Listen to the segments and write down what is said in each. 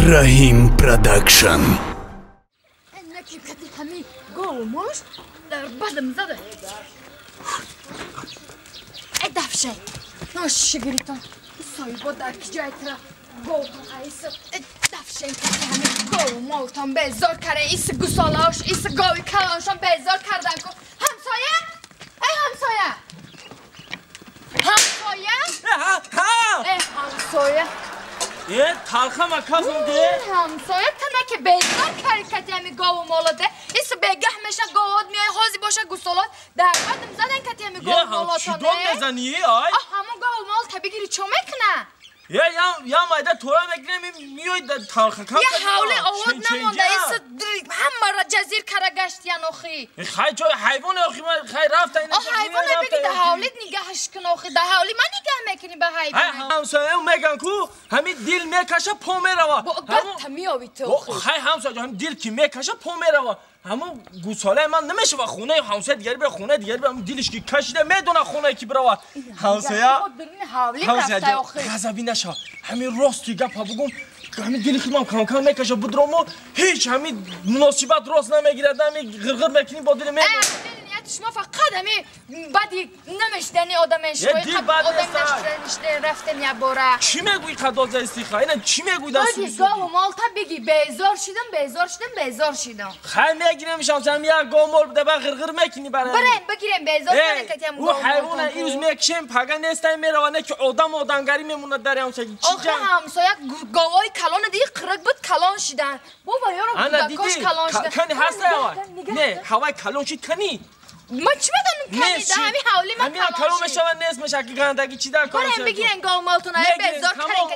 Раҳим Продакшн. Дар бадам зада. Эй дафшай. Ношигиритон. Соҳибо дар киҷай тра говтон айс. Дафшай ҳами гов молтон безор карда ис гусолаош ис гови калоншон безор кардан ку. Ҳамсоя? Эй ҳамсоя. Ҳамсоя? Ҳа. Эй ҳамсоя. Э талха макафум де. Ҳамсоя тана ки безор карди кати ҳами гову молоде. Ис бегаҳ меша говот меои ҳози боша гусолот дар бадам задан кати ҳами гову молотон. Чӣ дон мезанӣ ай? Ҳамон гову мол та бигири чо мекуна? Я майда тора мекунем миёй талха кам. Я ҳавли овод намонда ис ҳамаро ҷазир кара гаштиян охи. Хай чо ҳайвон охи ма хай рафта ин. О ҳайвон биги да ҳавлит нигаҳаш кун охи да ҳавли ма нигаҳ мекунӣ ба ҳайвон. Ҳай ҳамсоя меган ку ҳами дил мекаша по мерава. Гапта меови ту охи. Хай ҳамсоя ҳами дил ки мекаша по мерава. Ҳамон гусолаи ман намешава хонаи ҳамсоя дигари бира хонаи дигари бира дилиш ки кашида медона хонае ки бирава. Ҳамсоя ғазабӣ наша. Ҳамин рости гапа бугум ҳамин дили худмам кам-кам мекаша будромо ҳеҷ ҳамин муносибат рост намегирад ҳамин ғирғир мекунӣ бо дили шумо фақат ҳами бади намешидани одаме шумо рафтем як бора. Чӣ мегӯӣ қадоза истиха? Ина чӣ мегӯӣ даст? Бади гову молта бигӣ безор шидам, безор шидам, безор шидам. Хай мегирем шамсам як гов мол буда ба ғирғир мекунӣ барам. Барем бигирем безор кардем ӯ ҳайвона ирӯз мекшем пага нестай мерава не ки одам одамгарӣ мемонад дар ҳамсоягӣ. Чӣ ҳамсоя говои калона диги қирик буд калон шидан. Бобо ёро кӯдакош калон шидан. Кани ҳаста ҳавай? Не, ҳавай калон шид кани? Ман чӣ медонам кани да ҳами ҳавли ман калон калон мешавад нест мешавад ки гандагӣ чӣ дар кор барем бигирен гов молтон ай безор карен ки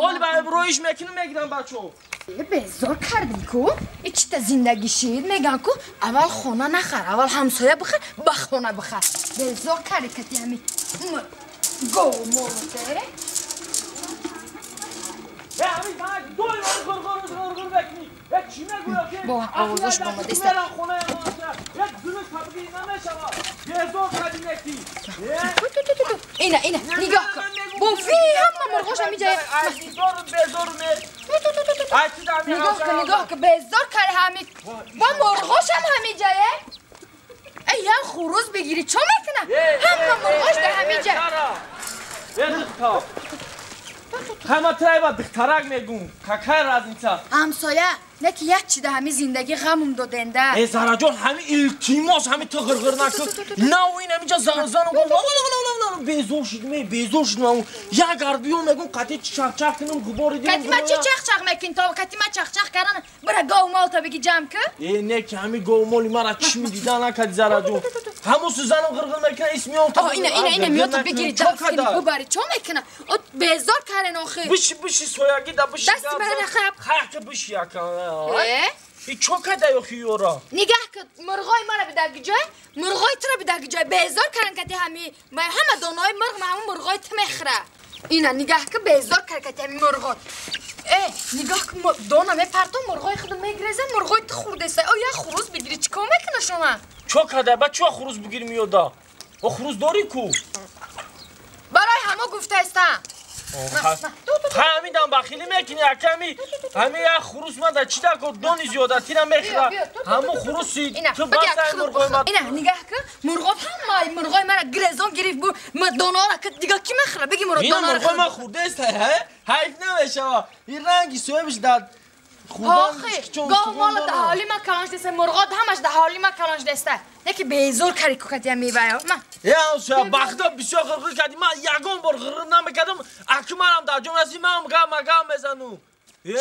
оли ба роиш мекунам мегирам бачо. Безор кардем ку и чита зиндагӣ шид меган ку аввал хона нахар аввал ҳамсоя бихар ба хона бихар. Безор карди кати ҳами гов молте. Бо овозаш омадаист. Ина ина нигоҳ кун. Бо ви ҳама мурғош ҳамиҷа. Нигоҳ кун нигоҳ кун безор карди ҳами. Бо мурғош ҳам ҳамиҷае. Эй як хурӯз бигирӣ чо мекуна? Ҳама мурғош дар ҳамиҷа. Ҳама трайба духтарак мегум. Какая разница? Ҳамсоя, не ки як чида ҳами зиндагӣ ғамум доденда. Э Зараҷон, ҳами илтимос, ҳами ту ғирғир накун. Нав ин ҳамиҷа зан-зан безор шудем, безор шудем. Як гарбиё мегум қати чақчақ кунам, ғубори дилам. Кати ма чӣ чақчақ мекун то кати ма чақчақ кардан бира гов мол та биги ҷамъ кун. Э не ки ҳами гов моли мара чӣ мидида накади Зараҷон. Ҳамон сузанам ғирғир мекунад, исмиём та. Ина ина ина миёта бигири ҷамъ кунӣ бубари чо мекуна? О безор карен охи. Биши биши соягӣ да биши. Дасти мара нахаб. Хай биши якан. И чо када ёхи ёра? Нигаҳ кун, мурғои мара бидар ҷой, мурғои туро бидар ҷой. Безор каран кати ҳами ҳама донаҳои мурғ ҳамон мурғои ту мехӯра. Ина нигаҳ кун, безор кар кати ҳами мурғот. Э, нигоҳ кун, дона мепартом, мурғои худам мегрезам, мурғои ту хӯрдеса. О, як хурӯз бигирӣ, чӣ кор мекуна шума? Чо када? Ба чо хурӯз бигирӣ миёда? О хурӯз дорӣ ку? Барои ҳамо гуфтаистам. Ҳамидам бахилӣ мекунӣ аками ҳами як хурӯс ман дар чӣ дар кор дони зиёдатира мехӯра ҳамон хурӯси ту басай мурғои ман. Ина нигаҳ кун, мурғот ҳамаи мурғои мара грезон гирифт бу донаҳоро ки дига кӣ мехӯра? Биги мурғ донаро. Ина мурғои ман хӯрдааст, ҳайф намешава. Ин ранги соҳибаш дар охи гов мола дар ҳоли ман калон шудааст, мурғот ҳамаш дар ҳоли ман калон шудааст. Не ки безор карди кукатия меваё. Ма я ҳамсоя бахто бисёр ғирғир кардӣ. Ман ягон бор ғирғир намекардам. Аки манам дар ҷом расид, манам гап мезанум.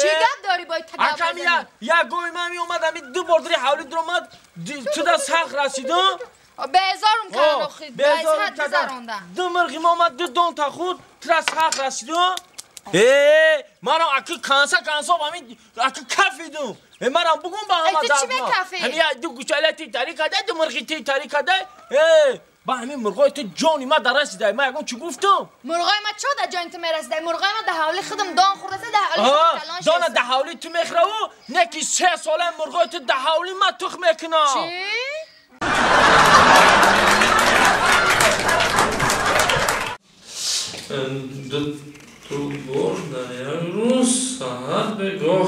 Чӣ гап дорӣ бо та гап акам як гови ман меомад ҳами ду бор дари ҳавли дуромад ту да сахт расидам. Безорум кардан охи, безор гузаронда. Ду мурғи ма омад, ду дон та хӯрд, тура сахт расидам. Э, манам аки канса кансо ҳамин аки кафидум. Э, манам бугум ба ҳама дар. Ту чӣ мекафӣ? Ҳами як ду гӯшала ти тари када, ду мурғи ти тари када. Э, ба ҳамин мурғои ту ҷони ма дар расида. Ман ягон чӣ гуфтам? Мурғои ма чо дар ҷони ту мерасида? Мурғои ма дар ҳавли худам дон хӯрдаста, дар ҳавли худам калон шуда. Дона дар ҳавли ту мехӯраву, не ки се сола мурғои ту дар ҳавли ма тухм мекуна. Чӣ? Ду бор дар як рӯз саҳар бегоҳ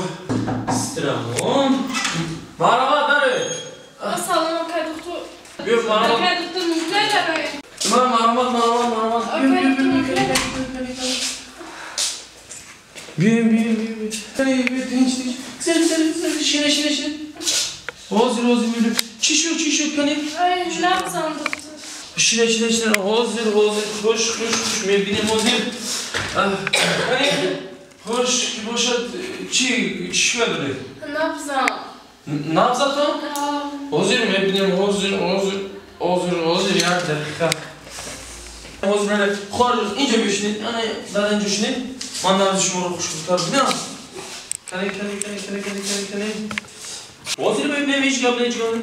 страмон. Марҳамат даре. Салом акай доктор. Биё марҳамат. Акай доктор мумкин даре. Ман марҳамат, марҳамат, марҳамат. Акай доктор мумкин. Биё, биё, биё. Биё, тинч, тинч. Сер, сер, сер, шине, шине, шине. Ҳозир, ҳозир мебинем. Чӣ шуд, чӣ шуд, кани? Ай, набзам доктор. Шине, шине, шине. Ҳозир, ҳозир. Хуш, хуш, хуш мебинем ҳозир. Кани? Хуш ки бошад, чӣ шикоят доред? Набзам. Набзатон? Ҳозир мебинем, ҳозир, ҳозир, ҳозир, ҳозир, як дақиқа. Ҳозир мебинем. Хоҳар, инҷо бишинед. Ана, дар инҷо шинед. Ман набзи шуморо хушктар бинам. Кани, кани, кани, кани, кани, кани, кани. Ҳозир мебинем, ҳеҷ гап не, ҳеҷ гап не.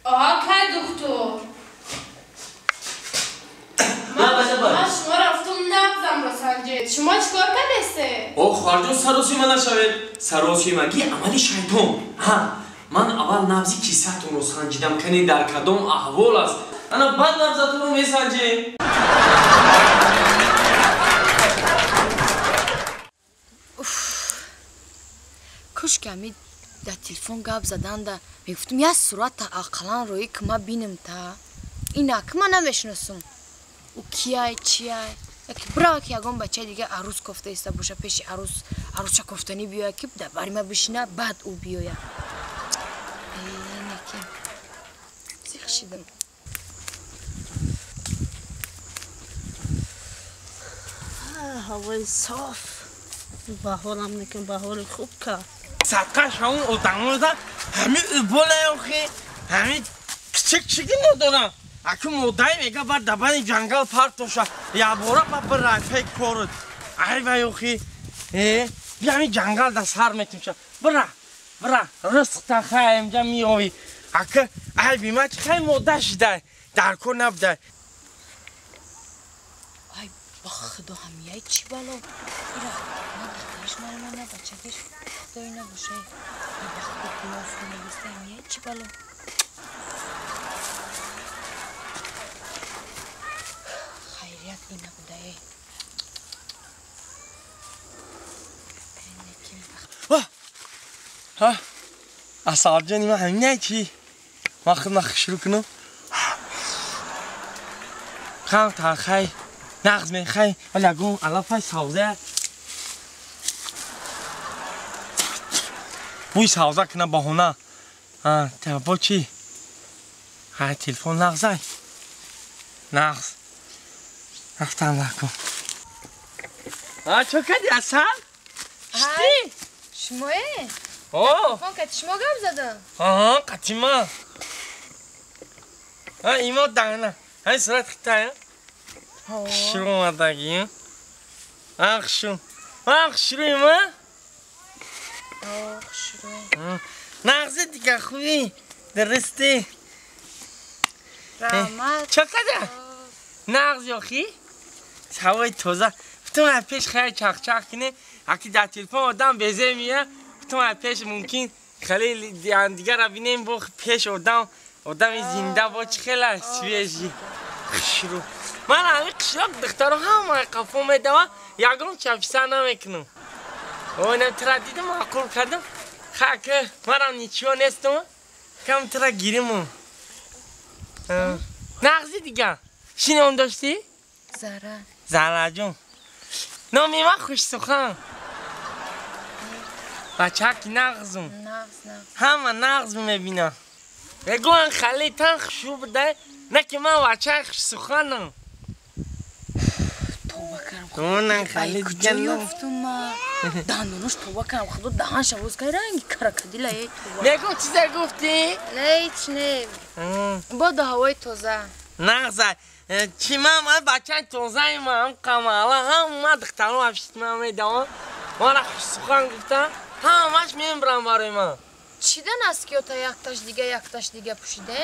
Акай доктор. Ман шумо рафтум набзамро санҷед. Шумо чӣ кор кардесте? О, хоҳарҷон, саросима нашавед. Саросимагӣ амали шайтон. Ҳа, ман аввал набзи кисатонро санҷидам, кани дар кадом аҳвол аст. Ана баъд набзатонро месанҷем. Кош ки ами дар телефон гап заданда мегуфтум як сурата ақаллан роӣ ки ма бинем та. Ина ки ма намешиносум. Ӯ кияй, чияй. Яке бирава ки ягон бачаи дига арӯз кофта иста боша, пеши арӯз арӯзча кофтанӣ биёяд ки дар бари ма бишина, баъд ӯ биёяд. Неки зиқ шидам. Ҳавои соф. Баҳорам некин, баҳори хуб кард. Садқаш ҳамун одамода ҳамин ӯболаёхи ҳамин кичик чиги надорам. Аку модай мега бар дабани ҷангал партоша ябора ба бирай пек корд. Ай ваёхи э би ҳамин ҷангал да сар метимша. Бира, бира, ризқ та хай инҷа меёвӣ. Ака ай бима чи хай мода шидай, дар кор набудай. Ай ба худо ҳамияй чӣ бало? Ира на духтариш маро на бачагиш худои набошай. Ай ба худо гуноҳ нагиста ҳамияй чӣ бало? Хайрият ин набудае. Ҳа, асалҷони ман ҳаминай чӣ? Ман худма шурӯъ кунам. Хам тархай, нағз мехай, вале ягон алафай савза. Бӯи савза кунам баҳона. Ҳа, бо чӣ? Ҳа, телефон нағзай. Нағз. Рафтам накун. Ҳа, чӣ кардӣ асал? Шидӣ? Шумое? О! Телефон кати шумо гап задам? Аҳа, кати ман. Ҳа, имо дана. Ҳай сурат хитая. Хушрӯ омадагӣ. А, хушрӯ. А, хушрӯ има? О, хушрӯ. Нағзи дига хубӣ. Дурустӣ. Раҳмат. Чӣ кардӣ? Нағз ёхӣ? Ҳавои тоза. Гуфтум аз пеш хеле чахчах кунем. Аки дар телефон одам безе мея. Гуфтум аз пеш мумкин хеле дигара бинем бо пеш одам, одами зинда бо чӣ хела свежий. Хушрӯ. Ман ҳамин қишлоқ духтаро ҳама қафо медавам, ягон чаписа намекунам. Ой, тра дидам, маъқул кардам. Хак, манам ничего нестам. Кам тра гириму. Нағзи дига. Чӣ ном доштӣ? Зара. Зараҷон. Номи ман Хушсухан. Бачаки нағзум. Нағз, нағз. Ҳама нағз мебинам. Мегӯянд хали тан хушрӯ будай, не ки ман бачаи хушсуханам. Тоба кардам. Онан хали Ай, куҷо ёфтум ман? Дандонош тоба кардам. Худо даҳанша боз кард, ранги крокодила эй тоба. Мегӯ чизе гуфтӣ? Не, ҳеч не. Бодо ҳавои тоза. Нағза. Чӣ ман бачаи тозаи ман қамала ҳама духтаро афшит ман медавам. Мана хушсухан гуфтам, ҳамаш мембирам барои ман. Чидан аст ки ёта якташ дига, якташ дига пӯшиде?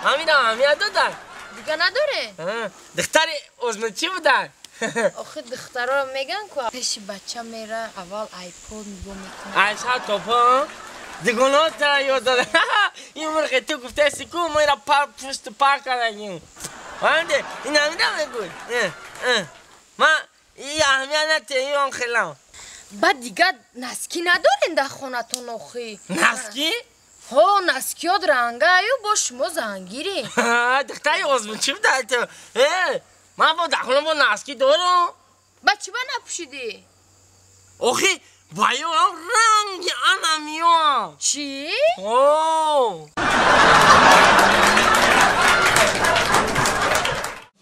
Ҳаминам ҳамия додай. Дига надоре? Духтари озмун чӣ будай? Охи духтаро меган ку пеши бача мера аввал айпод нигоҳ мекунад. Айша топо? Дигоно тара ёд дада. Ин мурғи ту гуфтаси ку мо ира пар пушт пар кардагим. Фаҳмиде? Ин ҳамина мегӯй. Ман и аҳамият нате, и он хелам. Баъд дигар носки надорен дар хонатон охи? Носки? Ҳо, носкиёт ранга аю, бо шумо зангирӣ. Духтари озмун чӣ будай ту? Э, ман бо дар хона бо носки дорам. Ба чӣ ба напӯшидӣ? Охи, баёам ранги ана миёам. Чӣ? О.